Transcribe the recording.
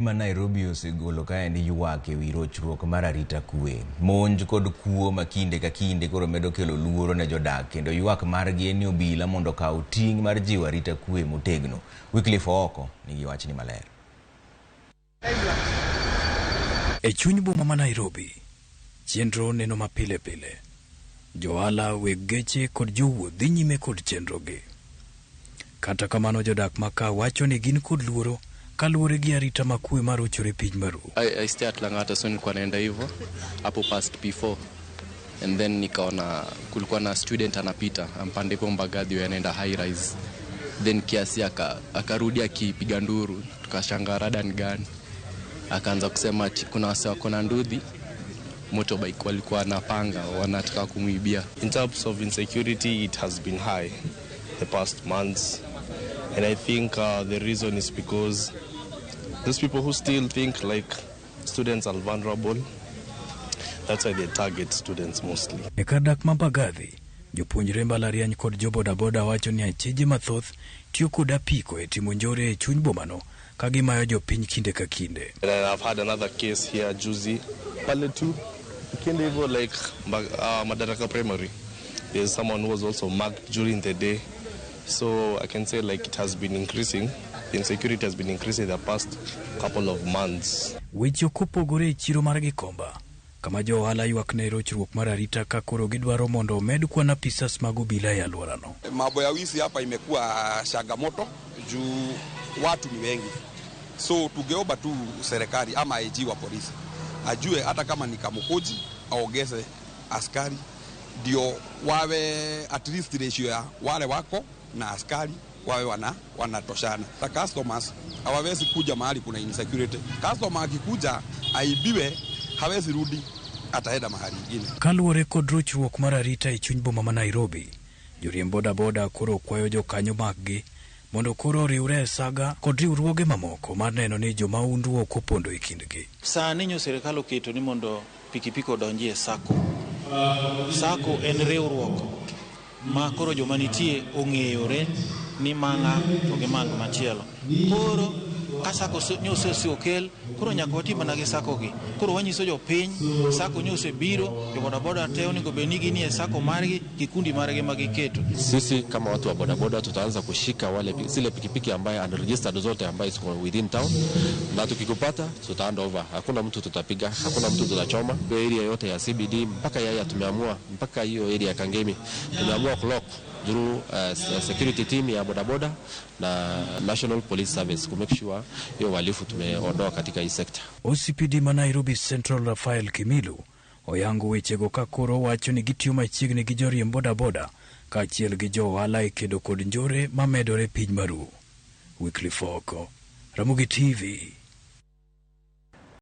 Ma Nairobi osegolo kaendi ywak ewi rochruok mar arita kwe. Monj kod kuo ma kinde ka kinde koro medo kelo luoro ne jodak kendo ywak margi en ni obila mondo okaw ting' mar jiwo arita kwe motegno. Wycliffe Ooko nigi wachni maler. E chuny boma ma Nairobi, chenro neno mapile pile. Johala, weg geche kod jowuoth dhi nyime kod chenrogi. Kata kamano jodak ma ka wacho ni gin kod luoro kaluwore gi arita makwe marochore piny maru. I stay at Lang'ata, so nilikuwa naenda hivyo hapo past P4 and then nikaona kulikuwa na student anapita ampande hivyo Mbagathi anaenda High Rise, then kiasi akarudi akipiga nduru, tukashangaa rada ni gani. Akaanza kusema ati kuna wase wako na nduthi motorbike walikuwa na panga wanataka kumuibia. In terms of insecurity, it has been high the past months, and I think the reason is because those people who still think like students are vulnerable, that's why they target students mostly. E kar dak ma Mbagathi, jopuonjre mbalariany kod jo bodaboda wacho ni achije mathoth tiyo kod apiko e timo njore e chuny bomano ka gimayo jopiny kinde ka kinde. And then I've had another case here juzi, pale tu, ukienda hivyo like Madaraka Primary, there's someone who was also mugged during the day. So I can say like it has been increasing, the insecurity has been increasing the past couple of months. Weche ok opogore e chiro mar Gikomba, kama jo ohala ywak ne rochruok mar arita ka koro gidwaro mondo omed kwan apisas mag obila e alworano. Mambo ya wizi hapa imekuwa changamoto juu watu ni wengi, so tungeomba tu serikali ama IG wa polisi ajue hata kama ni Kamukunji aongeze askari ndio wawe at least ratio ya wale wako na askari wawe wanatoshana. The customers hawawezi kuja mahali kuna insecurity. Customer akikuja aibiwe hawezi rudi, ataenda mahali ingine. Kaluwore kod rochruok mar arita e chuny boma ma Nairobi, joriemb bodaboda koro kwayo jokanyo mag-gi mondo koro oriwre e saga kod riwruoge mamoko mar neno ni jomahundu ok opondo e kindgi. Sani nyo sirikal oketo ni mondo pikipiki odonji e sacco. Sacco en riwruok ma koro joma nitie ong'eyore ni mang'a to gi mang machielo. Koro ka sacco nyo okel, koro nyaka wati mana gi sacco gi. Koro wanyiso jopiny, sacco nyo osebiro, jo bodaboda te onego bed ni ginie sacco margi, kikundi margi ma giketo. Sisi kama watu wa bodaboda tutaanza kushika wale zile pikipiki ambaye unregistered zote ambaye ziko within town, na tukikupata tuta hand over. Hakuna mtu tutapiga, hakuna mtu tutachoma. Hiyo area yote ya CBD mpaka Yaya tumeamua, mpaka hiyo area ya Kangemi tumeamua kulock through security team ya bodaboda na National Police Service ku make sure hiyo uhalifu tumeondoa katika hii sekta. OCPD ma Nairobi Central Rafael Kimilu oyango wechego ka koro wacho ni gitiyo machiegni gi joriemb bodaboda kaachiel gi jo ohala e kedo kod njore mamedore piny maru. Wycliffe Ooko, Ramogi TV.